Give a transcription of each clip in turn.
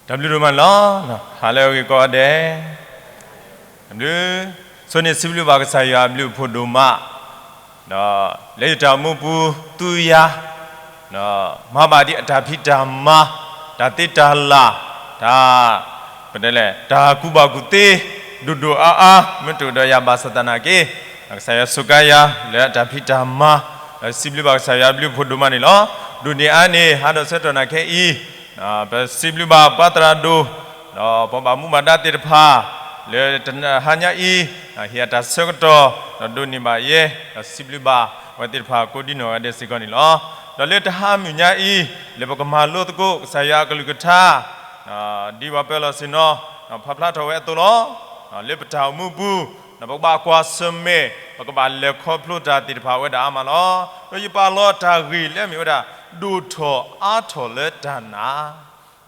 တၢ်ဘျုးဒိၣ်မးန့ၣ်လီၤ. ဟါလၢအဂ့ၤကိးဂၤဒဲး, တၢ်ဘျုး, ဆိန့ၣ်စံးဘျုးဘၣ်ကစၢ်ယွၤအဘျုးအဖှိၣ်ဒိၣ်မး, ဒီးလၢယတၢ်အိၣ်မူပူၤသူယၤ မၤဘၣ်ဒံးအတၢ်ဖံးတၢ်မၤ, တၢ်သ့တၢ်လၢ်, တၢ်, ပတဲလဲၣ် တၢ်ကူၣ်ဘၣ်ကူၣ်သ့ ဒိၣ်ဒိၣ်အါအါ မ့ၢ်တအိၣ်ဒီးယၤဘၣ်ဆၣ်သနာ်က့, ကစၢ်ယွၤစူးကါယၤ လၢအတၢ်ဖံးတၢ်မၤ, ဒီးစံးဘျုးဘၣ်ကစၢ်ယွၤအဘျုးအဖှိၣ်ဒိၣ်မးန့ၣ်လီၤ. ဒိၣ်န့ၢ်အါန့ၢ် ဟါဒီးဆၢကတီၢ်နၤခဲအံၤ, ပစံးဘျုးဘၣ်ပှၤသရၣ်ဒိၣ်, ဒီးပှၤဘၣ်မူဘၣ်ဒါသ့ၣ်တဖၣ်, လၢတဟါညါအံၤ, ဟ့ၣ်အတၢ်ဆၢကတီၢ်, ဒီးဒိးန့ၢ်ဘၣ်ယဲ, ဒီးစံးဘျုးဘၣ်အဝဲသ့ၣ်တဖၣ်ကိးဒံနီၢ်ဂၤဒဲးစ့ၢ်ကီးန့ၣ်လီၤ. ဒီးလၢတဟါမုၢ်ညါအံၤ, လၢပကမၤလိသကိးကစၢ်ယွၤအကလုၢ်ကထါ, ဒ်ပှၤပၢၤလီၢ်ဆ့ၣ်နီၤ, ဖးဖျါထီၣ်ဝဲအသိးလီၤ. လၢပတၢ်အိၣ်မူပူၤ, ဒီးပကဘၣ်ကွၢ်ဆၢၣ်မဲာ်, ပကဘၣ်လဲၤခီဖျိတၢ်သ့ၣ်တဖၣ်ဝဲဒၣ်အါမးလီၤ. ဒီးယပာ်လီၤတၢ်ဂ့ၢ်လၢအမ့ၢ်ဝဲဒၣ်, ဒိၣ်ထီၣ်အါထီၣ်လၢတၢ်နာ်,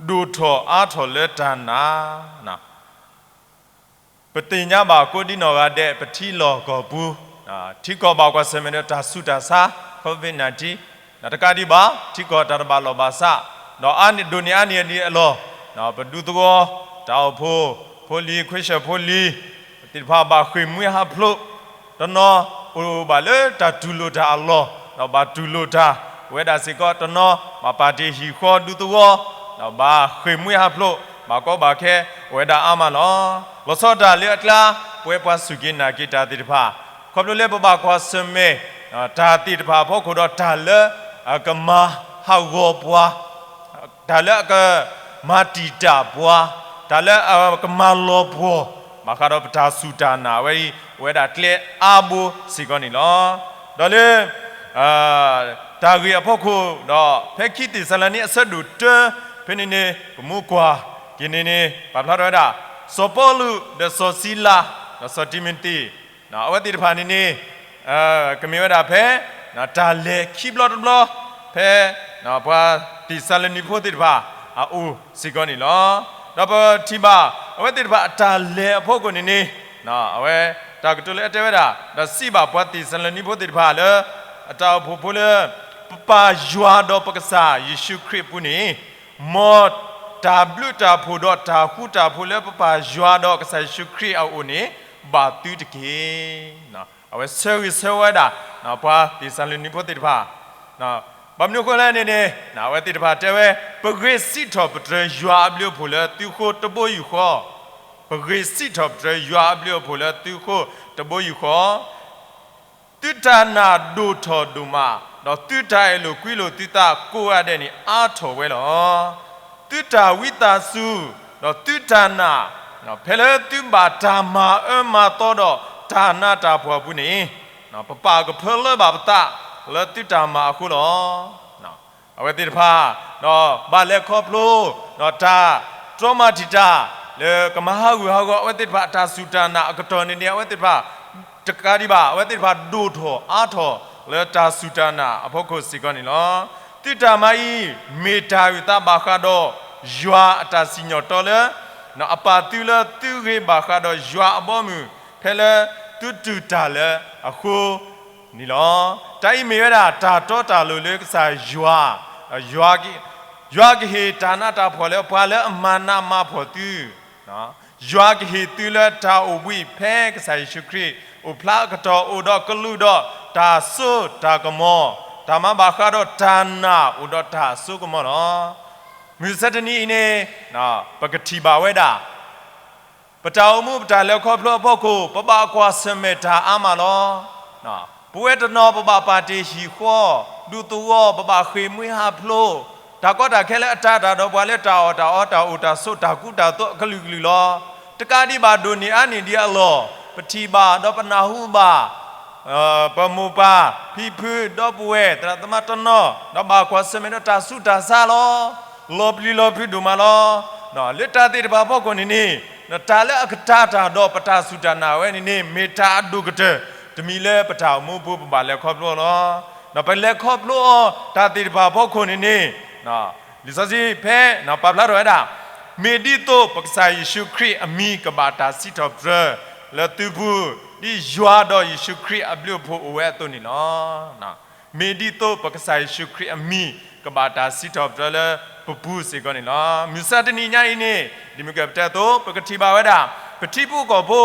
ဒိၣ်ထီၣ်အါထီၣ်လၢတၢ်နာ် ပသ့ၣ်ညါဘၣ်ကိးဒံနီၢ်ဂၤဒဲး ပထံလီၢ်ကီၢ်ပူၤ, ထံကီၢ်ဘၣ်ကွၢ်ဆၢၣ်မဲာ်ဒီးတၢ်ဆူးတၢ်ဆါ COVID nineteen, တကးဒံးဘၣ် ထံကီၢ်တၢ်တဘၣ်လီၢ်ဘၣ်စး, ဒီးအါန့ၢ်ဒိၣ်န့ၢ်အါန့ၢ်ဒံးအလီၢ်, ပဒူသဝီ, တၢ်အိၣ်ဖှိၣ်ဖိလံၤ ခွ့ဆၢၣ်ဖိလံၤ, သ့ၣ်တဖၣ်ဘၣ်ဃ့ၢ်မှံဟးဖျိး, တနီၤအိၣ်ဘၣ်လၢတၢ်တူၢ်လိာ်တၢ်အလီၢ်, ဒီးဘၣ်တူၢ်လိာ်တၢ်ဝဲဒၣ်စ့ၢ်ကီး, တနီၤဘၣ်ပာ်တ့ၢ်ဟံၣ်ဃီဒူသဝီ, ဒီးဘၣ်ဃ့ၢ်မှံဟးဖျိး, ဘၣ်ကီဘၣ်ခဲ, အိၣ်ဝဲဒၣ်အါမးလီၤ. လီၤဆီဒၣ်တၢ်လၢအကျါ, ပဝဲပှၤစူၢ်က့ၤနာ်က့ၤတၢ်သ့ၣ်တဖၣ်, ခီဖျိလၢပဘၣ်ကွၢ်ဆၢၣ်မဲာ်, တၢ်သ့ၣ်တဖၣ်အဖီခိၣ်ဒီး တၢ်လၢအကမၤဟးဂီၤပှၤ, တၢ်လၢအကမၤတံာ်တာ်ပှၤ, တၢ်လၢအကမၤလီၤပှီၢ်, ဘၣ်ဃးဒီးပတၢ်စူၢ်တၢ်နာ်ဝဲအံၤ, အိၣ်ဝဲဒၣ်ကျဲအါဘိစ့ၢ်ကီးန့ၣ်လီၤ. ဒီးလၢ တၢ်ဂ့ၢ်အဖီခိၣ်ဒီး ဖဲခံသ့းစၤလနံအဆၢဒိၣ်တၢ, ဖဲန့ၣ်န့ၣ် ပမူကွၢ်က့ၤန့ၣ်န့ၣ် ပာ်ဖျါထီၣ်ဝဲဒၣ်, စီၤပီလူး ဒီးစီၤစံလၤ, ဒီးစီၤတံၤမသ့း, အဝဲသ့ၣ်တဖၣ်န့ၣ်န့ၣ်, ကမ့ၢ်ဝဲဒၣ်ဖဲ, တၢ်လဲၤခံဘျီတဘျီ, ဖဲ, ပှၤသ့းစၤလနံဖိသ့ၣ်တဖၣ်, အအိၣ်စ့ၢ်ကီးန့ၣ်လီၤ. ဒီးပထံၣ်ဘၣ်, အဝဲသ့ၣ်တဖၣ်အတၢ်လဲၤအဖီခိၣ်န့ၣ်န့ၣ်, အဝဲ, တၢ်ကတိၤလၢအတဲဝဲဒၣ်, ဒီးစံးဘၣ်ပှၤသ့းစၤလနံဖိသ့ၣ်တဖၣ်လၢ, အတၢ်အိၣ်ဖှိၣ်ဖိလၢ, ပပာ်ယွၤဒီးပကစၢ်ယ့ၣ်ၡူးခရံာ်အပူၤန့ၣ်, မ်တၢ်ဘျုးတၢ်ဖှိၣ်ဒီးတၢ်ဃူတၢ်ဖိးလၢပပာ်ယွၤဒီးကစၢ်ယ့ၣ်ၡူးခရံာ်အအိၣ်န့ၣ်, ဘၣ်သုတက့ၢ်. အဝဲဆၢဂ့ၤဆၢဝါဝဲဒၣ်, ပှၤသ့းစၤလနံဖိသ့ၣ်တဖၣ်, ဘၣ်မနုၤအဃိလဲၣ်န့ၣ်န့ၣ်, အဝဲသ့ၣ်တဖၣ်တဲဝဲ, ပဂ့ၤစံးထီၣ်ပတြၢၤယွၤအဘျုးအဖှိၣ်လၢသုဃိတဘိယူၢ်ဃီ, ပဂ့ၤစံးထီၣ်ပတြၢၤယွၤအဘျုးအဖှိၣ်လၢသုဃိတဘိယူၢ်ဃီ သုတၢ်နာ်ဒိၣ်ထီၣ်ဒိၣ်မး, ဒီးသုတၢ်အဲၣ်လိာ်ကွံလိာ်သုသးကိးဂၤဒဲးန့ၣ်အါထီၣ်ဝဲလီၤ. သုတၢ်ဝံသးစူၤ, ဒီးသုတၢ်နာ်, ဖဲလၢသုဘၣ်တၢ်မၤအၢမၤသီဒီးတၢ်နးတၢ်ဖှီၣ်အပူၤန့ၣ်, ပပာ်ကဖၢလၢဘၣ်ပသးလၢသုတၢ်မၤအဃိလီၤ. အဝဲသ့ၣ်တဖၣ်, ဒီးဘၣ်လဲၤခီဖျိ, ဒီးတၢ်တြီမၤတံာ်တာ်, လၢကမၤဟးဂူာ်ဟးဂီၤအဝဲသ့ၣ်တဖၣ်အတၢ်စူၢ်တၢ်နာ်အကတီၢ်န့ၣ်န့ၣ် အဝဲသ့ၣ်တဖၣ်, တကးဒံးဘၣ် အဝဲသ့ၣ်တဖၣ်ဒိၣ်ထီၣ်အါထီၣ်လၢတၢ်စူၢ်တၢ်နာ်အဖီခိၣ်စ့ၢ်ကီးန့ၣ်လီၤ. သုတၢ်မၤအံၤ, မ့ၢ်တၢ်ဂ့ၢ်သးဘၣ်ဃးဒီးယွၤအတၢ်စံၣ်ညီၣ်တီလၢ, အပာ်သုလၢသုဂ့ၤဘၣ်ဃးဒီးယွၤအဘီအမုၢ်, ဖဲလၢသုတူၢ်တၢ်လၢအဃိန့ၣ်လီၤ. တၢ်အံၤမ့ၢ်ဝဲဒၣ်တၢ်တီတၢ်လိၤလၢကစၢ်ယွၤ, ယွၤကဟ့ၣ်တၢ်နးတၢ်ဖှီၣ်လၢပှၤလၢအမၤနးမၤဖှီၣ်သု, ယွၤကဟ့ၣ်သုလၢတၢ်အိၣ်ဘှံးဖဲကစၢ်ယ့ၣ်ၡူးခရံာ်အိၣ်ဖျါအကတီၢ်အိၣ်ဒီးကလူးဒီးတၢ်စိတၢ်ကမီၤ, တၢ်မၤဘၣ်ဃးဒီးတၢ်နာ်အိၣ်ဒီးတၢ်စိကမီၤလီၤ. မုၢ်ဆ့ၣ်တနံၤအံၤန့ၣ်, ပကထံၣ်ဘၣ်ဝဲဒၣ် ပတၢ်အိၣ်မူပတၢ်လဲၤခီဖျိအဖီခိၣ် ပဘၣ်ကွၢ်ဆၢၣ်မဲာ်တၢ်အါမးလီၤ. ပဝဲတနီၤပဘၣ်ပာ်တ့ၢ်ဟံၣ်ဃီ, ဒူသဝီ, ပဘၣ်ဃ့ၢ်မှံဟးဖျိး, တၢ်ကီတၢ်ခဲလၢအတၢ်တၢ်ဒီးပှၤလၢတၢ်အီၣ်တၢ်အီတၢ်အိၣ်တၢ်ဆိးတၢ်ကူတၢ်သိးအကလုာ်ကလုာ်လီၤ. တကးဒံးဘၣ်ဒိၣ်န့ၢ်အါန့ၢ်ဒံးအလီၢ်, ပထံၣ်ဘၣ်ဒီးပနၢ်ဟူဘၣ် ပမိၢ်ပၢ်ဖံဖုဒီပုၢ်ဝဲၢ်သရၣ်သမါတနီၤ, ဒီးဘၣ်ကွၢ်ဆၢၣ်မဲာ်ဒီးတၢ်ဆူးတၢ်ဆါလီၤ. လီၤပျံၤလီၤဖုးဒိၣ်မးလီၤ. လၢတၢ်သ့ၣ်တဖၣ်အဖီခိၣ်န့ၣ်န့ၣ်, တၢ်လၢအကတၢၢ်တၢ်ဒီးပတၢ်စူၢ်တၢ်နာ်ဝဲန့ၣ်န့ၣ် မ့ၢ်တၢ်အဒိၣ်ကတၢၢ်, တမံၤလၢပတၢ်အိၣ်မူပူၤပဘၣ်လဲၤခီဖျိအီၤလီၤ. ဒီးပလဲၤခီဖျိအီၤတၢ်သ့ၣ်တဖၣ်အဖီခိၣ်န့ၣ်န့ၣ်, လံာ်စီဆှံဖဲပာ်ဖျါထီၣ်ဝဲဒၣ်, မ့ၢ်ဒ်သိးပကစၢ်ယ့ၣ်ၡူးခရံာ်အမံၤကဘၣ်တၢ်စံးထီၣ်ပတြၢၤလၢသုပူၤ, ဒ်ယွၤဒီးယ့ၣ်ၡူးခရံာ်အဘျုးအဖှိၣ်အိၣ်ဝဲအသိးန့ၣ်လီၤ. မ့ၢ်ဒ်သိးပကစၢ်ယ့ၣ်ၡူးခရံာ်အမံၤကဘၣ်တၢ်စံးထီၣ်ပတြၢၤလၢ ပပူၤစ့ၢ်ကီးန့ၣ်လီၤ. မုၢ်ဆါတနံၤညါအံၤန့ၣ် ဒ်မုၢ်ကပတဲအသိး ပကထံၣ်ဘၣ်ဝဲဒၣ် ပထံဖိကီၢ်ဖိ,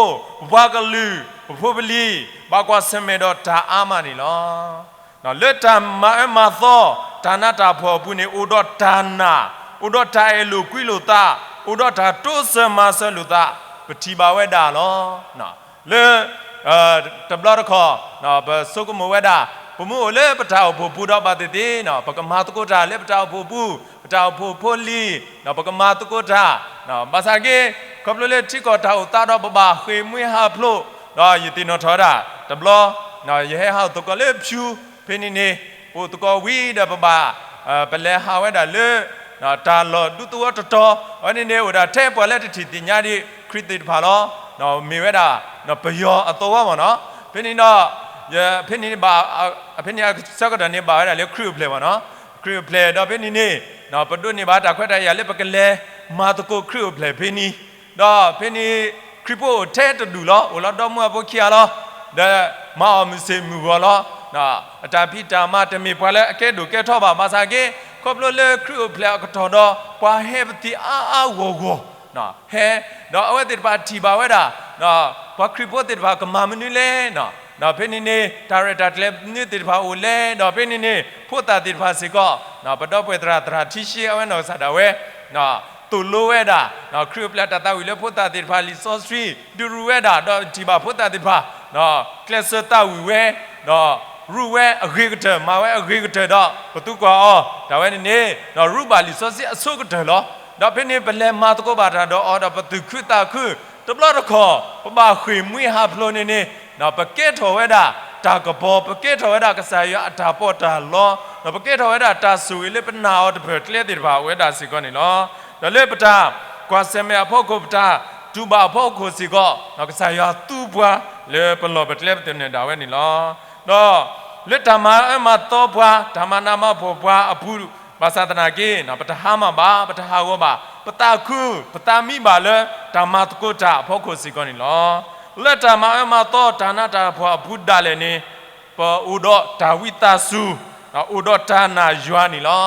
ပပှၤကလုာ်, ပဖိပလံၤ ဘၣ်ကွၢ်ဆၢၣ်မဲာ်ဒီးတၢ်အါမးန့ၣ်လီၤ. လၢတၢ်မၤအၢမၤသီ တၢ်နးတၢ်ဖှီၣ်အပူၤန့ၣ် အိၣ်ဒီးတၢ်နာ်, အိၣ်ဒီးတၢ်အဲၣ်လိာ်ကွံလိာ်သး, အိၣ်ဒီးတၢ်တိစၢၤမၤစၢၤလိာ်သး, ပထံၣ်ဘၣ်ဝဲဒၣ်လီၤ. လၢ တဘျီတခီၣ် ပဆိကမိၣ်ဝဲဒၣ် ပမ့ၢ်အိၣ်လၢပတၢ်အိၣ်ဖှိၣ်ပူၤဒီးဘၣ်သ့ၣ်သ့ၣ် ပကမၤသကိးတၢ်လၢပတၢ်အိၣ်ဖှိၣ်ပူၤ, ပတၢ်အိၣ်ဖှိၣ်ဖိလံၤ ပကမၤသကိးတၢ်, ဘၣ်ဆၣ်က့ ခီဖျိလၢထံကီၢ်တၢ်အိၣ်သးဒီးပဘၣ်ဃ့ၢ်မှံဟးဖျိး, ဒီးယသ့ၣ်နီၣ်ထီၣ်ဝဲဒၣ် တဘျီ ယဟဲဟးအိၣ်သကိးလၢဖၠူ ဖဲန့ၣ်န့ၣ် ပအိၣ်သကိးဝံၤဒီးပဘၣ် ပလဲၤဟးဝဲဒၣ်လၢ တၢ်လီၢ်ဒူသဝီတတီၤ, အဝဲန့ၣ်န့ၣ် အိၣ်ဒၣ်ထဲပှၤလၢတထံၣ်သ့ၣ်ညါဒံးခရံာ်သ့ၣ်တဖၣ်လီၤ. မ့ၢ်ဝဲဒၣ် ပယီၤအသဝီမ့ၢ်နီၤ, ဖဲန့ၣ်ဒီး ဖဲန့ၣ်ဘၣ် ဖဲန့ၣ်အဆၢကတီၢ်န့ၣ်ဘၣ်ဝဲဒၣ်လၢခရံာ်အိၣ်ဖျဲၣ်မ့ၢ်နီၤ, ခရံာ်အိၣ်ဖျဲၣ်ဒီးဖဲန့ၣ်န့ၣ် ပဒိးန့ၢ်ဘၣ်တၢ်ခွဲးတၢ်ယာ်လၢပကလဲၤမၤသကိးခရံာ်အိၣ်ဖျဲၣ်ဖဲန့ၣ်, ဒီးဖဲန့ၣ် ခရံာ်ဖိအိၣ်ထဲတဒူၣ်လီၤ, အိၣ်လီၤဒီမါဝၤဖိခံဂၤလီၤ, ဒီးမၤအီၤမုၢ်ဆ့ၣ်မုၢ်ဂီၤလီၤ. အတၢ်ဖံးတၢ်မၤတမ့ၢ်ပှၤလၢအကဲဒိၣ်ကဲထီဘၣ်, ဘၣ်ဆၣ်က့ ခီဖျိလၢခရံာ်အိၣ်ဖျဲၣ်အကတီၢ်ဒီး ပှၤဟဲပသံးအါအါဂီၢ်ဂီၢ် ဟဲ, ဒီးအဝဲသ့ၣ်တဖၣ်ထံၣ်ဘၣ်ဝဲဒၣ် ပှၤခရံာ်ဖိသ့ၣ်တဖၣ်ကမၤမနုၤလဲၣ်, ဒီးဖဲန့ၣ်န့ၣ် တၢ်ရဲၣ်တၢ်ကျဲၤမနုၤသ့ၣ်တဖၣ်အိၣ်လဲၣ်, ဒီးဖဲန့ၣ်န့ၣ် ဖိသၣ်သ့ၣ်တဖၣ်စ့ၢ်ကီး ပဒီပုၢ်ဝဲၢ်သရၣ်သရၣ်ထံဆှံအဝဲနီၢ်ကစၢ်ဒၣ်ဝဲ သိၣ်လိဝဲဒၣ် ခရံာ်အိၣ်ဖျဲၣ်အတၢ်သးဝံၣ်လၢဖိသၣ်သ့ၣ်တဖၣ်လံာ်စီဆှံ ဒုးရူၢ်ဝဲဒၣ် ဒီးထံၣ်ဘၣ်ဖိသၣ်သ့ၣ်တဖၣ် ကျဲးစၢးသးဝံၣ်ဝဲ ဒီးရူၢ်ဝဲအဂ့ၤကတၢၢ် မၤဝဲအဂ့ၤကတၢၢ်ဒီး ပသူကွၢ်အီၤ တၢ်ဝဲန့ၣ်န့ၣ် ဒီးရူၢ်ဘၣ်လံာ်စီဆှံအဆိကတၢၢ်လီၤ. ဒီးဖဲန့ၣ်ပလဲၤမၤသကိးဘၣ်တၢ်ဒီးအီၤဒီးပသူၣ်ခုသးခု တဘျီတခီၣ် ပဘၣ်ဃ့ၢ်မှံဟးဖျိးန့ၣ်န့ၣ် ပကဲထီၣ်ဝဲဒၣ်တၢ်ကပီၤ, ပကဲထီၣ်ဝဲဒၣ်ကစၢ်ယွၤအတၢ်ပီးတၢ်လီ, ဒီးပကဲထီၣ်ဝဲဒၣ်တၢ်ဆိၣ်ဂ့ၤလၢပနာ်အီၤတဖျၢၣ်ကျဲသ့ၣ်တဖၣ်အိၣ်ဝဲဒၣ်စ့ၢ်ကီးန့ၣ်လီၤ. ဒီးလၢပတၢ်ကွၢ်ဆၢၣ်မဲာ်အဖီခိၣ် ပတၢ်တူၢ်ဘၣ်အဖီခိၣ်စ့ၢ်ကီး ကစၢ်ယွၤသူပှၤလၢပလီၢ်ပကျဲပသနၢၣ်ဒၣ်ဝဲန့ၣ်လီၤ. ဒီးလၢတၢ်မၤအၢမၤသီပှၤ တၢ်မၤနးမၤဖှီၣ်ပှၤအပူၤ ဘၣ်ဆၣ်သနာ်က့ ပတဟါမၢ်ဘၣ်, ပတဟးဂီၤဘၣ်, ပသးခု ပသးမံဘၣ်လၢတၢ်မၤသကိးတၢ်အဖီခိၣ်စ့ၢ်ကီးန့ၣ်လီၤ. လၢတၢ်မၤအၢမၤသီတၢ်နးတၢ်ဖှီၣ်အပူၤဒၣ်လဲာ်န့ၣ် ပအိၣ်ဒီးတၢ်ဝံသးစူၤ, အိၣ်ဒီးတၢ်နာ်ယွၤန့ၣ်လီၤ.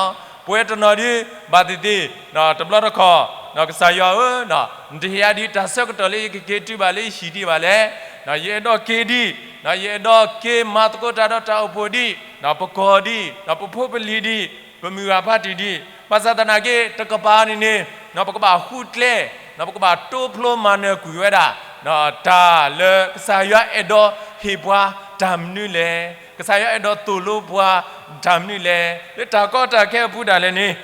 ပဝဲတနီၤဒုး ဘၣ်သ့ၣ်သ့ၣ် တဘျီတခီၣ် ကစၢ်ယွၤဧၢ, နတဟ့ၣ်ယၤဒံးတၢ်ဆၢကတီၢ်လၢယကက့ၤတုၤဘၣ်လၢယဟံၣ်ဒံးဘၣ်လဲၣ်. ယအဲၣ်ဒိးက့ၤဒံး, ယအဲၣ်ဒိးက့ၤမၤသကိးတၢ်ဒီးတၢ်အိၣ်ဖှိၣ်ဒံး, ပကီၢ်ဒံး, ပဖိပလံၤဒံး, ပမုၢ်ဂၤဖးတံၢ်ဒံး, ဘၣ်ဆၣ်သနာ်က့ တကပၤန့ၣ်န့ၣ် ပကဘၣ်ဃုကျဲ, ပကဘၣ်တိဖျိမၤနၢၤကွံာ်ဝဲဒၣ် တၢ်လၢကစၢ်ယွၤအဲၣ်ဒိးဟ့ၣ်ပှၤတၢ်မနုၤလဲၣ်, ကစၢ်ယွၤအဲၣ်ဒိးသိၣ်လိပှၤတၢ်မနုၤလဲၣ်, လၢတၢ်ကီတၢ်ခဲအပူၤဒၣ်လဲာ်န့ၣ်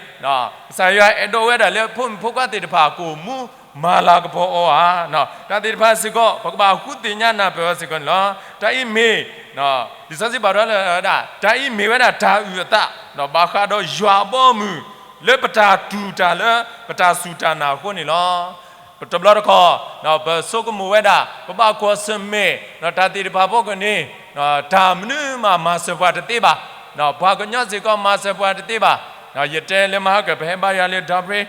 ကစၢ်ယွၤအဲၣ်ဒိးဝဲဒၣ်လၢဖိမုၣ်ဖိခွါသ့ၣ်တဖၣ်ကအိၣ်မူမၤလၤကပီၤအီၤဧါ. တၢ်သ့ၣ်တဖၣ်စ့ၢ်ကီး ပကဘၣ်ဃုသ့ၣ်ညါနၢ်ပၢၢ်အီၤစ့ၢ်ကီးန့ၣ်လီၤ. တၢ်အံၤမ့ၢ် လံာ်စီဆှံပာ်ထီၣ်လၢဝဲဒၣ် တၢ်အံၤမ့ၢ်ဝဲဒၣ်တၢ်အုၣ်အသး ဘၣ်ဃးဒီးယွၤအဘီအမုၢ် လၢပတၢ်တူၢ်တၢ်လၢပတၢ်စူၢ်တၢ်နာ်အဃိန့ၣ်လီၤ. ပတဘျီတခီၣ် ပဆိကမိၣ်ဝဲဒၣ် ပဘၣ်ကွၢ်ဆၢၣ်မဲာ် တၢ်သ့ၣ်တဖၣ်ဖီခိၣ်န့ၣ် တၢ်မနုၤမးမၤစၢၤပှၤတသ့ဘၣ်, ပှၤကညီစ့ၢ်ကီးမၤစၢၤပှၤတသ့ဘၣ်. ယတဲလၢမဟါကၢၣ် ပဟဲဘါယွၤလၢ ဒီပြ့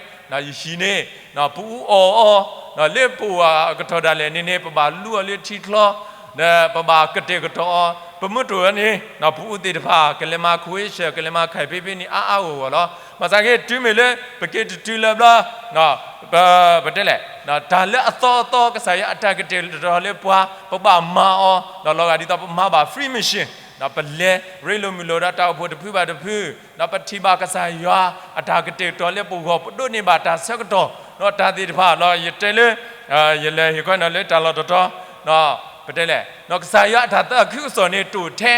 ယဟံၣ်န့ၣ် ပအူအီၣ်အီၤ လၢပအိၣ်အကတီၢ်ဒၣ်လဲာ်န့ၣ်န့ၣ် ပဘၣ်လူအီၤလၢထံချီ ဒီးပဘၣ်ကတဲာ်ကတီၤအီၤ, ပမုၢ်တအိၣ်န့ၣ် ပအူသ့ၣ်တဖၣ် ကလဲၤမၤခဝ့ဆၢၣ် ကလဲၤမၤခၢၣ်ဖံးဖဲန့ၣ် အါအါဂီၢ်ဂီၢ်လီၤ. ဘၣ်ဆၣ်က့ တုၤမ့ၢ်လၢ ပက့ၤတတုၤလၢၤဘျီ ပတဲလဲၣ် တၢ်လၢအသီအသီ ကစၢ်ယွၤအတၢ်ကတဲာ်ကတီၤလၢပှၤ ပဘၣ်မၤအီၤ ဒီးလီၤဂာ်ဒ်သိးပမၤဘၣ် free mission ဒီးပလဲၤရ့လိာ်မုာ်လိာ်ဒီးတၢ်အိၣ်ဖှိၣ်တဖုဘၣ်တဖု ဒီးပထံၣ်ဘၣ်ကစၢ်ယွၤအတၢ်ကတဲာ်ကတီၤလၢပဂီၢ် ပဒိးန့ၢ်ဘၣ်တၢ်ဆၢကတီၢ် ဒီးတၢ်သ့ၣ်တဖၣ်လီၤ. ယတဲလၢ ယလဲၤဟ့ၣ်ခီနီၤလၢတၢ်လီၢ်တတီၤ ပတဲလဲၣ် ကစၢ်ယွၤအတၢ်သးခုကစီၣ်န့ၣ် တအိၣ်ထဲ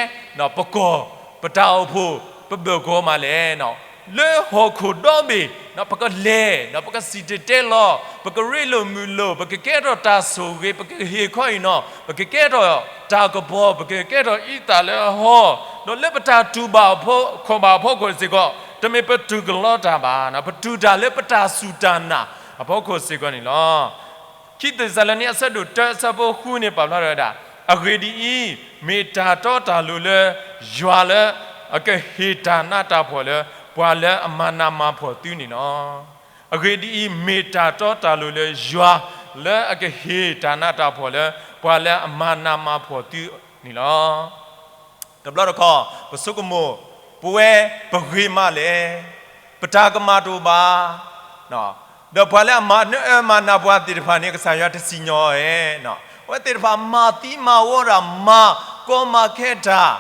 ပကီၢ် ပတၢ်အိၣ်ဖှိၣ် ပဘၢၣ်ကီၢ်မးလဲၣ်. လၢဟီၣ်ခိၣ်ဒီဘ့ၣ် ပကလဲၤ ဒီးပကစံၣ်တဲၤတဲလီၤ ပကရ့လိာ်မုာ်လိာ် ပကကဲထီၣ်တၢ်ဆိၣ်ဂ့ၤ ပကဟ့ၣ်ခီအံၤနီၤ ပကကဲထီၣ်တၢ်ကပီၤ ပကကဲထီၣ်အံသၣ်လၢအဟီ ဒီးလၢပတၢ်တူၢ်ဘၣ်အဖီခိၣ်ဘၣ်အဖီခိၣ်စ့ၢ်ကီး တမ့ၢ်ပတူၢ်ကလီတၢ်ဘၣ် ပတူၢ်တၢ်လၢပတၢ်စူၢ်တၢ်နာ်အဖီခိၣ်စ့ၢ်ကီးန့ၣ်လီၤ. ခံသ့းစၤလနံ အဆၢဒိၣ်တၢ အဆၢဖိဃုန့ၣ် ပာ်ဖျါထီၣ်ဝဲဒၣ် အဂ့ၢ်ဒ်အံၤ, မ့ၢ်တၢ်တီတၢ်လိၤလၢယွၤလၢအကဟ့ၣ်တၢ်နးတၢ်ဖှီၣ်လၢ ပှၤလၢအမၤနးမၤဖှီၣ်သုန့ၣ်လီၤ. အဂ့ၢ်ဒ်အံၤ, မ့ၢ်တၢ်တီတၢ်လိၤလၢယွၤ လၢအကဟ့ၣ်တၢ်နးတၢ်ဖှီၣ်လၢ ပှၤလၢအမၤနးမၤဖှီၣ်သုန့ၣ်လီၤ. တဘျီတခီၣ် ပဆိကမိၣ် ပဝဲပဂ့ၤမးလဲၣ်. ပတၢ်ကမၣ်တအိၣ်ဘၣ်. ဒီးပှၤလၢအမၤနၢၤအၢမၤနးပှၤသ့ၣ်တဖၣ်န့ၣ် ကစၢ်ယွၤတစံၣ်ညီၣ်ဝဲ. အဝဲသ့ၣ်တဖၣ်မၤသံမၤဝီတၢ် မၤကီမၤခဲတၢ်,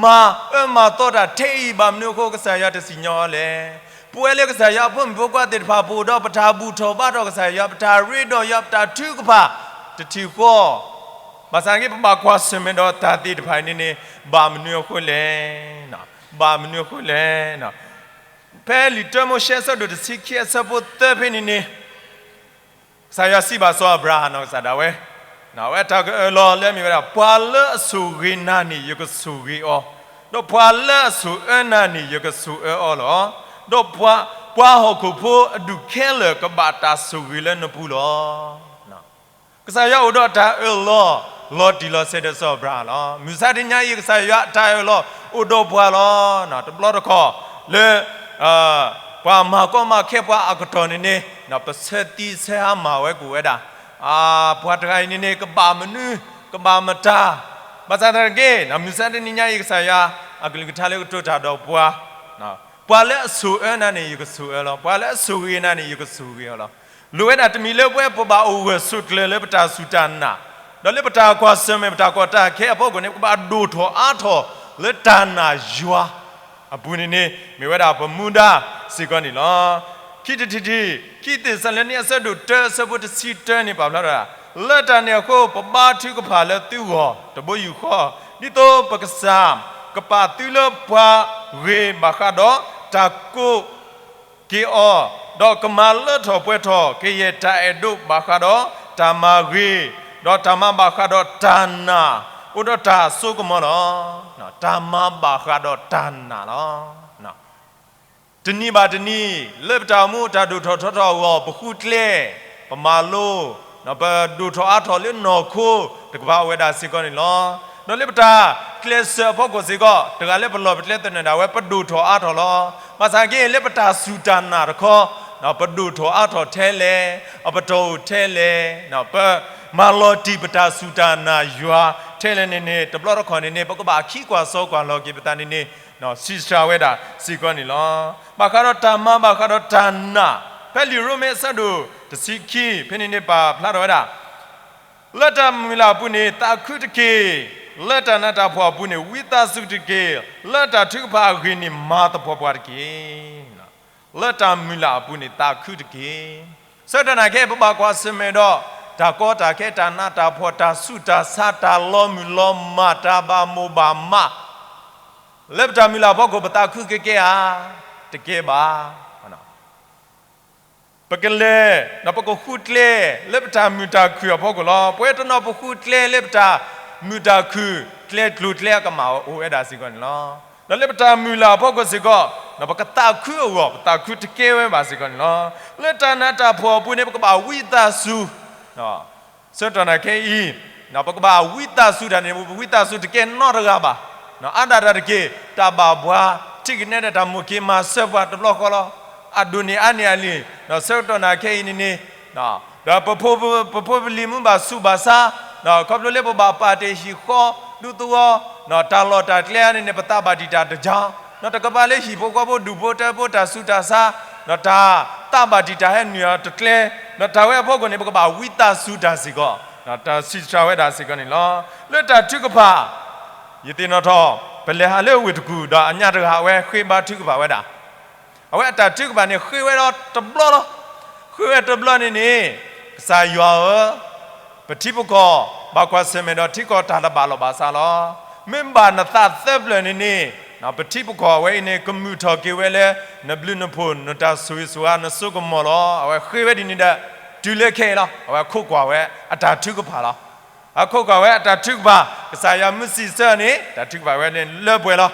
မၤအၢမၤသီတၢ်ထဲအံၤ ဘၣ်မနုၤအဃိ ကစၢ်ယွၤတစံၣ်ညီၣ်လဲၣ်. ပဝဲလၢကစၢ်ယွၤအဖိမုၣ်ဖိခွါသ့ၣ်တဖၣ် ပအိၣ်ဒီးပတၢ်ဘူၣ်ထီၣ်ဘါထီၣ်ကစၢ်ယွၤ, ပတၢ်ရ့ဒီးယွၤ, ပတၢ်ထုကဖၣ်တထံၣ်ဃီ, ဘၣ်ဆၣ်က့ ပဘၣ်ကွၢ်ဆၢၣ်မဲာ်ဒီးတၢ်သ့ၣ်တဖၣ်အံၤန့ၣ်န့ၣ် ဘၣ်မနုၤအဃိလဲၣ်. ဘၣ်မနုၤအဃိလဲၣ်. ဖဲလံာ်တၢမိၤၡ့အဆၢဒိၣ်တဆံခံအဆၢဖိသၢဖဲန့ၣ်န့ၣ် ကစၢ်ယွၤစံးဘၣ်စီၤအၤဘြၤဟၣ်နီၢ်ကစၢ်ဒၣ်ဝဲ, အဝဲအတၢ်ကအၢၣ်လီၤလၢအမ့ၢ်ဝဲဒၣ် ပှၤလၢအဆိၣ်ဂ့ၤနၤန့ၣ် ယကဆိၣ်ဂ့ၤအီၤ, ဒီးပှၤလၢအဆိၣ်အၢနၤန့ၣ် ယကဆိၣ်အၢအီၤလီၤ. ဒီးပှၤဟီၣ်ခိၣ်ဖိအဒူၣ်ခဲလၢာ် ကဘၣ်တၢ်ဆိၣ်ဂ့ၤလၢနပူၤလီၤ. ကစၢ်ယွၤအိၣ်ဒီးတၢ်အၢၣ်လီၤ လီၤတံၢ်လီၤဆဲးဒီးစီၤအၤဘြၤဟၣ်လီၤ. မုၢ်ဆါတနံၤညါအံၤ ကစၢ်ယွၤအတၢ်အၢၣ်လီၤအိၣ်ဒီးပှၤလီၤ. တဘျီတခီၣ်လၢ ပှၤမၤကီမၤခဲပှၤအကတီၢ်န့ၣ်န့ၣ် ပဆၢသံဆၢဟါမၢ်ဝဲကအိၣ်ဝဲဒၣ်, ပှၤတဂၤအံၤန့ၣ်န့ၣ် ကဘၣ်မနုၤ ကဘၣ်မတၤ, ဘၣ်ဆၣ်သနာ်က့ မုၢ်ဆါတနံၤညါအံၤ ကစၢ်ယွၤအကလုၢ်ကထါလၢကတိၤတၢ်ဒီးပှၤ ပှၤလၢအဆိၣ်အၢနၤန့ၣ် ယကဆိၣ်အၢလီၤ. ပှၤလၢအဆိၣ်ဂ့ၤနၤန့ၣ် ယကဆိၣ်ဂ့ၤအီၤလီၤ. လိၣ်ဝဲဒၣ်တမံၤလၢပဝဲပဘၣ်အိၣ်ဂၢၢ်ဆိးကျၢၤလၢပတၢ်စူၢ်တၢ်နာ်, ဒီးလၢပတၢ်ကွၢ်ဆၢၣ်မဲာ် ပတၢ်ကီတၢ်ခဲအဖီခိၣ်န့ၣ် ပကဘၣ်ဒိၣ်ထီၣ်အါထီၣ်လၢတၢ်နာ်ယွၤအပူၤန့ၣ်န့ၣ် မ့ၢ်ဝဲဒၣ်ပမူဒါစ့ၢ်ကီးန့ၣ်လီၤ. ခံတထံၣ်ထံၣ် ခံသ့းစၤလနံအဆၢဒိၣ်တၢအဆၢဖိတဆံတၢန့ၣ် ပာ်ဖျါထီၣ်ဝဲဒၣ်, လၢတၢ်န့ၣ်အဃိ ပဘါထုကဖၣ်လၢသုဂီၢ်တဘိယူၢ်ဃီ, ဒ်သိးပကစၢ်ကပာ်သုလၢပှၤဂ့ၤဘၣ်ဃးဒီးတၢ်ကိးက့ၤအီၤ, ဒီးကမၤလၢထီၣ်ပှဲၤထီၣ် ကယဲၢ်တၢ်အဲၣ်ဒိးဘၣ်ဃးဒီးတၢ်မၤဂ့ၤ, ဒီးတၢ်မၤဘၣ်ဃးဒီးတၢ်နာ်, အိၣ်ဒီးတၢ်စိကမီၤလီၤ. တၢ်မၤဘၣ်ဃးဒီးတၢ်နာ်လီၤ. တနံၤဘၣ်တနံၤ လၢပတၢ်အိၣ်မူတၢ်ဒိၣ်ထီၣ်ထီထီၣ်အဂီၢ် ပဃုကျဲ, ပမၤလိ, ပဒိၣ်ထီၣ်အါထီၣ်လၢနီၢ်ခိတကပၤအိၣ်ဝဲဒၣ်စ့ၢ်ကီးန့ၣ်လီၤ. ဒီးလၢပတၢ်ကျဲးစၢးအဖီခိၣ်စ့ၢ်ကီး တဂၤလၢပလီၢ်ပကျဲသနၢၣ်ဒၣ်ဝဲ ပဒိၣ်ထီၣ်အါထီၣ်လီၤ. ဘၣ်ဆၣ်က့ လၢပတၢ်စူၢ်တၢ်နာ်တခီ ပဒိၣ်ထီၣ်အါထီၣ်ထဲလဲၣ်, အပတီၢ်အိၣ်ထဲလဲၣ်, ပမၤလီၤတံၢ်ပတၢ်စူၢ်တၢ်နာ်ယွၤထဲလဲၣ်န့ၣ်န့ၣ် တဘျီတခီၣ်န့ၣ်န့ၣ် ပကဘၣ်ခံကွၢ်စိကွၢ်လီၤက့ၤပသးန့ၣ်န့ၣ် စံးစှၤဝဲဒၣ်စ့ၢ်ကီးန့ၣ်လီၤ. ဘၣ်ဃးဒီးတၢ်မၤဘၣ်ဃးဒီးတၢ်နာ်, ဖဲလံာ်ရိမ့ၤအဆၢဒိၣ်တဆံခံဖဲန့ၣ်န့ၣ် ပာ်ဖျါထီၣ်ဝဲဒၣ်, လၢတၢ်မုၢ်လၢ်အပူၤန့ၣ် သးခုတက့ၢ်. လၢတၢ်နးတၢ်ဖှီၣ်အပူၤန့ၣ် ဝံသးစူၤတက့ၢ်. လၢတၢ်ထုကဖၣ်အဂ့ၢ်န့ၣ် မၤသပှၢ်ပှၢ်တက့ၢ်. လၢတၢ်မုၢ်လၢ်အပူၤန့ၣ် သးခုတက့ၢ်. ဆၢကတီၢ်နၢ်ခဲအံၤ ပဘၣ်ကွၢ်ဆၢၣ်မဲာ်ဒီး တၢ်ကီတၢ်ခဲ တၢ်နးတၢ်ဖှီၣ် တၢ်ဆူးတၢ်ဆါ တၢ်လီၤမုၢ်လီၤမၢ် တၢ်ဘၣ်မိၣ်ဘၣ်မး လၢပတၢ်မုၢ်လၢ်အဖီခိၣ် ပသးခုကကဲဧါ, တကဲဘၣ်. ပကလဲၤ ဒီးပကဃုကျဲ လၢပတၢ်မုာ်တၢ်ခုၣ်အဖီခိၣ်လီၤ. ပဝဲတနီၤပဃုကျဲလၢပတၢ်မုာ်တၢ်ခုၣ် ကျဲကျိၤကျဲအကမၣ်အိၣ်ဝဲဒၣ်စ့ၢ်ကီးန့ၣ်လီၤ. ဒီးလၢပတၢ်မုၢ်လၢ်အဖီခိၣ်စ့ၢ်ကီး ပကသးခုအဂီၢ် ပသးခုတကဲဝဲဘၣ်စ့ၢ်ကီးန့ၣ်လီၤ. လၢတၢ်နးတၢ်ဖှီၣ်အပူၤန့ၣ် ပကဘၣ်ဝံသးစူၤ ဆၢကတီၢ်နၢ်ခဲအံၤ ပကဘၣ်ဝံသးစူၤတၢ်န့ၣ် ပဝံသးစူၤတကဲနီတဂၤဘၣ်. အါဒၣ်တၢ်တက့ၢ် တၢ်ဘၣ်ဘှါ ထံၣ်ကနဲဒၣ်တၢ်မိၣ်က့ၤမၤစၢၤပှၤ တဘျီဃီလီၤ. အဒိၣ်န့ၢ်အါန့ၢ်အလံာ် ဆၢကတီၢ်နၢ်ခဲအံၤန့ၣ်န့ၣ် ဒီးပဖိပလံၤမုၢ်ဘၣ်ဆူးဘၣ်ဆါ ခီဖျိလၢပဘၣ်ပာ်တ့ၢ်ဟံၣ်ဃီ ဒူသဝီ တၢ်လီၢ်တၢ်ကျဲန့ၣ်န့ၣ် ပသးဘၣ်တံာ်တာ်တကီ, ဒီးတကပၤလၢဟံၣ်ဖိဃီဖိ ဒူၣ်ဖိထၢဖိ တၢ်ဆူးတၢ်ဆါ ဒီးတၢ်သးဘၣ်တံာ်တာ်ဟဲနုာ်အီၤတကျဲ, ဒီးတၢ်ဝဲအဖီခိၣ်န့ၣ် ပကဘၣ်ဝံသးစူၤတၢ်စ့ၢ်ကီး တၢ်စံးစှၤဝဲဒၣ်စ့ၢ်ကီးန့ၣ်လီၤ. လၢတၢ်ထုကဖၣ် ယသ့ၣ်နီၣ်ထီၣ် ပလဲၤဟးလၢဝ့ၢ်တကူၣ် ဒီးအညါတဂၤ အဝဲဃ့ဘါထုကဖၣ်ဝဲဒၣ် အဝဲအတၢ်ထုကဖၣ်န့ၣ် ဃ့ဝဲဒီးတဘျီလီၤ. ဃ့ဝဲတဘျီန့ၣ်န့ၣ် ကစၢ်ယွၤဧၢ, ပထံပကီၢ် ဘၣ်ကွၢ်ဆၢၣ်မဲာ်ဒီးထံကီၢ်တၢ်တဘၣ်လီၢ်ဘၣ်စးလီၤ. မ့ၢ်ဘၣ်နသးသၢဖျၢၣ်န့ၣ်န့ၣ် ပထံပကီၢ်အဝဲအံၤန့ၣ် ကမုာ်ထီၣ်က့ၤဝဲလၢ နဘျုးနဖှိၣ် နတၢ်ဆိၣ်ဂ့ၤဆိၣ်ဝါ နစိကမီၤလီၤ. အဝဲဃ့ဝဲဒ်န့ၣ်ဒီး တုၤလၢခဲအံၤလီၤ. အဝဲခိးကွၢ်ဝဲအတၢ်ထုကဖၣ်လီၤ. အခိးကွၢ်ဝဲအတၢ်ထုကဖၣ် ကစၢ်ယွၤမုၢ်စံးဆၢန့ၣ် တၢ်ထုကဖၣ်ဝဲန့ၣ်လၢပှဲၤလီ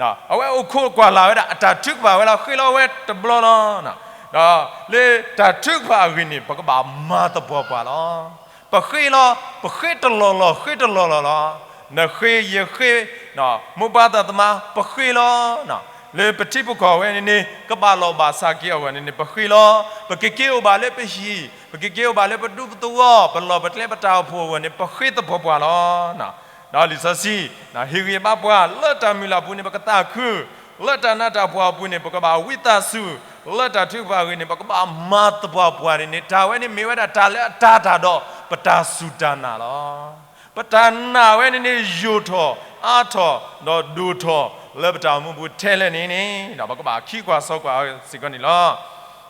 ၤ. အဝဲအိၣ်ခိးကွၢ်လၢ်ဝဲဒၣ် အတၢ်ထုကဖၣ်ဝဲလီၤ. ဃ့လီၤဝဲတဘျီလီၤ. ဒီးလၢတၢ်ထုကဖၣ်အဂ့ၢ်န့ၣ် ပကဘၣ်မၤသပှၢ်ပှၢ်လီၤ. ပဃ့လီၤ, ပဃ့တလီၢ်လီၢ် ဃ့တလီၢ်လီၢ်လီၤ. နဃ့ယဃ့ မိၢ်ပၢ်သးသမါ ပဃ့လီၤ. လၢပထံပကီၢ်ဝဲန့ၣ်န့ၣ် ကဘၣ်လီၢ်ဘၣ်စးက့ၤအဂီၢ်န့ၣ်န့ၣ် ပဃ့လီၤ. ပကက့ၤအိၣ်ဘၣ်လၢပဟံၣ်, ပကက့ၤအိၣ်ဘၣ်လၢပဒူပသဝီ ပလီၢ်ပကျဲပတၢ်အိၣ်ဖှိၣ်အဂီၢ်န့ၣ် ပဃ့သပှၢ်ပှၢ်လီၤ. ဒီးလံာ်စီဆှံ ဟ့ၣ်ဂံၢ်ဘါပှၤ လၢတၢ်မုၢ်လၢ်အပူၤန့ၣ် ပကသးခု, လၢတၢ်နးတၢ်ဖှီၣ်အပူၤန့ၣ် ပကဘၣ်ဝံသးစူၤ လၢတၢ်ထုကဖၣ်အဂ့ၢ်န့ၣ် ပကဘၣ်မၤသပှၢ်ပှၢ်န့ၣ်န့ၣ် တၢ်ဝဲန့ၣ်မ့ၢ်ဝဲဒၣ်တၢ်လၢအတၤတၢ်ဒီးပတၢ်စူၢ်တၢ်နာ်လီၤ. ပတၢ်နာ်ဝဲန့ၣ်န့ၣ် ယိာ်ထီၣ်အါထီၣ်ဒီးဒိၣ်ထီၣ်လၢပတၢ်မူပူၤထဲလဲၣ်န့ၣ်န့ၣ် ဒီးပကဘၣ်ခံကွၢ်စီကွၢ်စ့ၢ်ကီးန့ၣ်လီၤ.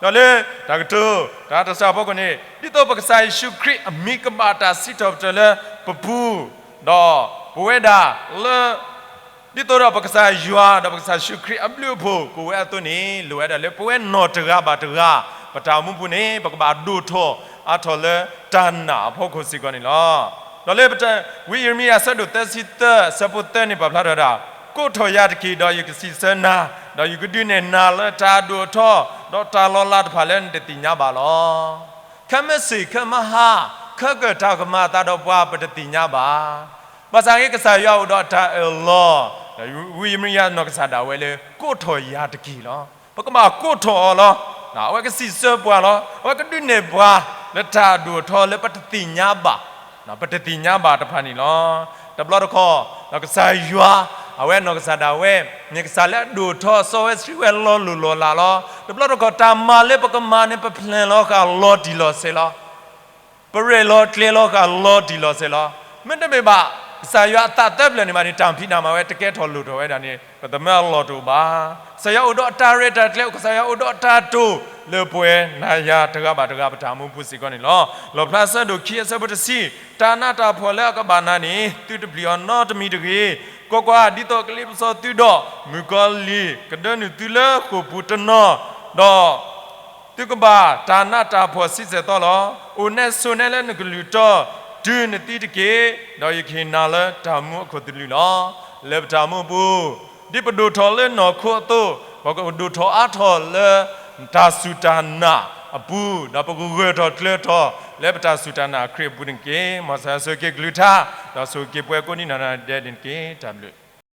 ဒီးလၢတၢ်ကတိၤ တၢ်တၢ်စၢ်ဖီခိၣ်န့ၣ် ဒ်သိးပကစၢ်ယ့ၣ်ၡူးခရံာ်အမံၤကဘၣ်တၢ်စံးထီၣ်ပတြၢၤလၢပပူၤ ဒီးပဝဲဒၣ်လၢ ဒ်သိးဒီးပကစၢ်ယွၤဒီးပကစၢ်ယ့ၣ်ၡူးခရံာ်အဘျုးအဖှိၣ်ကအိၣ်ဝဲအသိးန့ၣ် လိၣ်ဝဲဒၣ်လၢပဝဲနီၢ်တဂၤဘၣ်တဂၤ ပတၢ်မူပူၤန့ၣ် ပကဘၣ်ဒိၣ်ထီၣ်အါထီၣ်လၢတၢ်နာ်အဖီခိၣ်စ့ၢ်ကီးန့ၣ်လီၤ. ဒီးလၢပတၢ် ဝံယံးရမံယၤ အဆၢဒိၣ်သၢဆံသၢ အဆၢဖိသၢန့ၣ် ပာ်ဖျါထီၣ်ဝဲဒၣ်, ကိးထီၣ်ယၤတက့ၢ် ဒီးယကစံးဆၢနၤ, ဒီးယကဒုးနဲၣ်နၤလၢတၢ်အဒိၣ်အထီ ဒီးတၢ်လီၤလးတဖၣ်လၢနတသ့ၣ်ညါဘၣ်လီၤ. ခဲမုၢ်ဆ့ၣ်ခဲမုၢ်ဟါ ခဲကၢၢ်တၢ်ကမၤအသးဒီးပှၤ ပတသ့ၣ်ညါဘၣ်. ဘၣ်ဆၣ်ဂ့ၤ ကစၢ်ယွၤအိၣ်ဒီးတၢ်အၢၣ်လီၤ, ဒီးဝံယံးရမံယၤနီၢ်ကစၢ်ဒၣ်ဝဲလၢ ကိးထီၣ်ယၤတက့ၢ်လီၤ. ပကဘၣ်ကိးထီၣ်အီၤလီၤ. အဝဲကစံးဆၢပှၤလီၤ. အဝဲကဒုးနဲၣ်ပှၤ လၢတၢ်အဒိၣ်အထီလၢပတသ့ၣ်ညါဘၣ်, ပတသ့ၣ်ညါဘၣ်တဖၣ်န့ၣ်လီၤ. တဘျီတခီၣ် ဒီးကစၢ်ယွၤ အဝဲနီၢ်ကစၢ်ဒၣ်ဝဲ မ့ၢ်ကစၢ်လၢအဒိၣ်အထီ စီဝဲဆှံဝဲလီၤလိၢ်လီၤလးလီၤ. တဘျီတခီၣ် တၢ်မၤလၢပကမၤန့ၣ် ပ plan လီၤဃာ်လီၤတံၢ်လီၤဆဲးလီၤ. ပရဲၣ်လီၤကျဲၤလီၤဃာ်လီၤတံၢ်လီၤဆဲးလီၤ. မ့တမ့ၢ်ဘၣ် ကစၢ်ယွၤအသးသၢပျၢၤန့ၣ်မးန့ၣ် တၢ်ဖံးတၢ်မၤဝဲတကဲထီၣ်လိၣ်ထီၣ်ဝဲဒၣ်န့ၣ် ပသမၢအလီၢ်တအိၣ်ဘၣ်. ကစၢ်ယွၤအိၣ်ဒီးအတၢ်ရဲၣ်တၢ်ကျဲၤ, ကစၢ်ယွၤအိၣ်ဒီးအတၢ်တိာ် လၢပဝဲနၤယၤတဂၤဘၣ်တဂၤပတၢ်မူပူၤစ့ၢ်ကီးန့ၣ်လီၤ. လီၣ်ဖျါအဆၢဒိၣ်ခံအဆၢဖိတဆံ, တၢ်နးတၢ်ဖှီၣ်လၢအကဘၣ်နၤန့ၣ် သုတပျံၤအီၤနီတမံၤတဂ့ၤ. ကွၢ်ကွၢ်, ဒ်သိးကလ့ပစီသုဒီး မုၣ်ကီၤလံၢ်ကဒၢနုာ်သုလၢဃိာ်ပူၤတနီၤ, ဒီး သုကဘၣ်တၢ်နးတၢ်ဖှီၣ်ဆံးစဲၤသီလီၤ. အိၣ်နဲဆိးနဲလၢနကလုၢ်တီ တုၤနသံတက့ၢ်, ဒီးယကဟ့ၣ်နၤလၢတၢ်မူအခိၣ်သလုးလီၤ. လၢပတၢ်မူအပူၤ, ဒ်ပဒိၣ်ထီၣ်လၢနီၢ်ခိအသိး, ပကဒိၣ်ထီၣ်အါထီၣ်လၢ တၢ်စူၢ်တၢ်နာ်အပူၤ, ဒီးပကဂၢၢ်ထီၣ်ကျၢၤထီၣ်လၢပတၢ်စူၢ်တၢ်နာ်ခရံာ်အပူၤန့ၣ်တက့ၢ်. မ်ကစၢ်ယွၤဆိၣ်ဂ့ၤက့ၤကလုၢ်ကထါ, ဒီးဆိၣ်ဂ့ၤက့ၤပှၤကိးဒံနီၢ်ဂၤဒဲးန့ၣ်တက့ၢ်. တၢ်ဘျုး